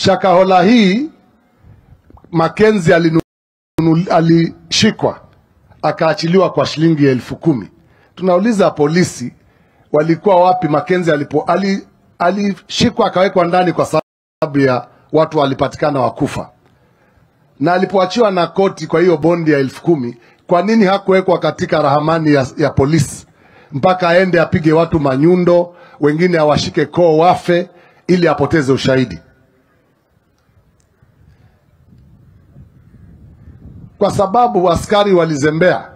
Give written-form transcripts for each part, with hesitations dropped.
Shakahola hii Mackenzie alishikwa akaachiliwa kwa shilingi 10,000. Tunauliza polisi walikuwa wapi Mackenzie alipo alishikwa akawekwa ndani kwa sababu ya watu walipatikana wakufa. Na alipoachiwa na koti kwa hiyo bondi ya 10,000, kwa nini hakuwekwa katika rahamani ya polisi mpaka aende apige watu manyundo, wengine awashike koo wafe ili apoteze ushahidi? Kwa sababu askari walizembea.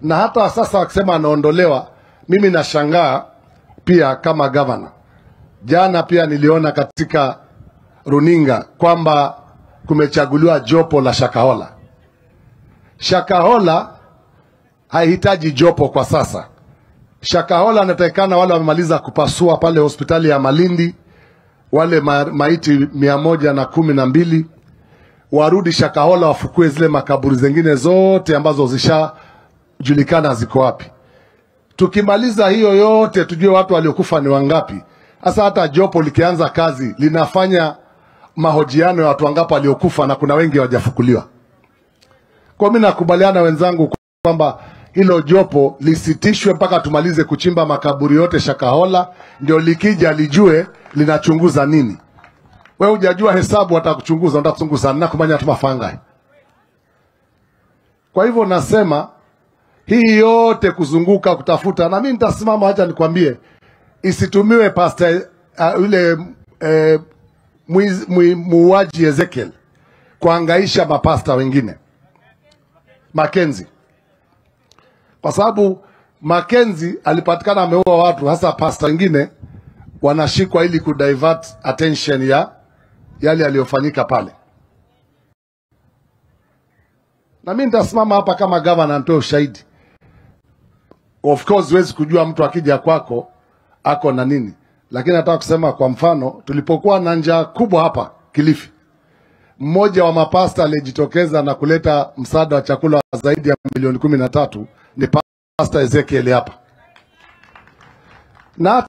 Na hata sasa wakisema anaondolewa, mimi nashangaa pia kama governor. Jana pia niliona katika runinga kwamba kumechaguliwa jopo la Shakahola. Shakahola haihitaji jopo kwa sasa. Shakahola anatakikana wale wamemaliza kupasua pale hospitali ya Malindi, wale maiti 112 warudi Shakahola wafukue zile makaburi zingine zote ambazo zishajulikana ziko wapi. Tukimaliza hiyo yote tujue watu waliokufa ni wangapi. Sasa hata jopo likianza kazi linafanya mahojiano ya watu wangapi waliokufa, na kuna wengi hawajafukuliwa. Kwa mimi nakubaliana wenzangu kwamba hilo jopo lisitishwe mpaka tumalize kuchimba makaburi yote Shakahola, ndio likija lijue linachunguza nini. Wewe hujajua hesabu, watakuchunguza, watachunguza na kumanya tumafanga. Kwa hivyo nasema hii yote kuzunguka kutafuta, na mimi nitasimama, acha nikwambie, isitumiwe pastor yule muuaji Ezekiel kuangaisha mapasta wengine Mackenzie. Kwa sababu Mackenzie alipatikana ameua watu, hasa pasta wengine wanashikwa ili kudivert attention ya yale yaliyofanyika pale. Na mimi nitasimama hapa kama governor nitoe ushahidi. Of course huwezi kujua mtu akija kwako ako na nini. Lakini nataka kusema kwa mfano, tulipokuwa na njaa kubwa hapa Kilifi, mmoja wa mapasta alijitokeza na kuleta msaada wa chakula zaidi ya milioni 13 ni Pastor Ezekiel hapa. Na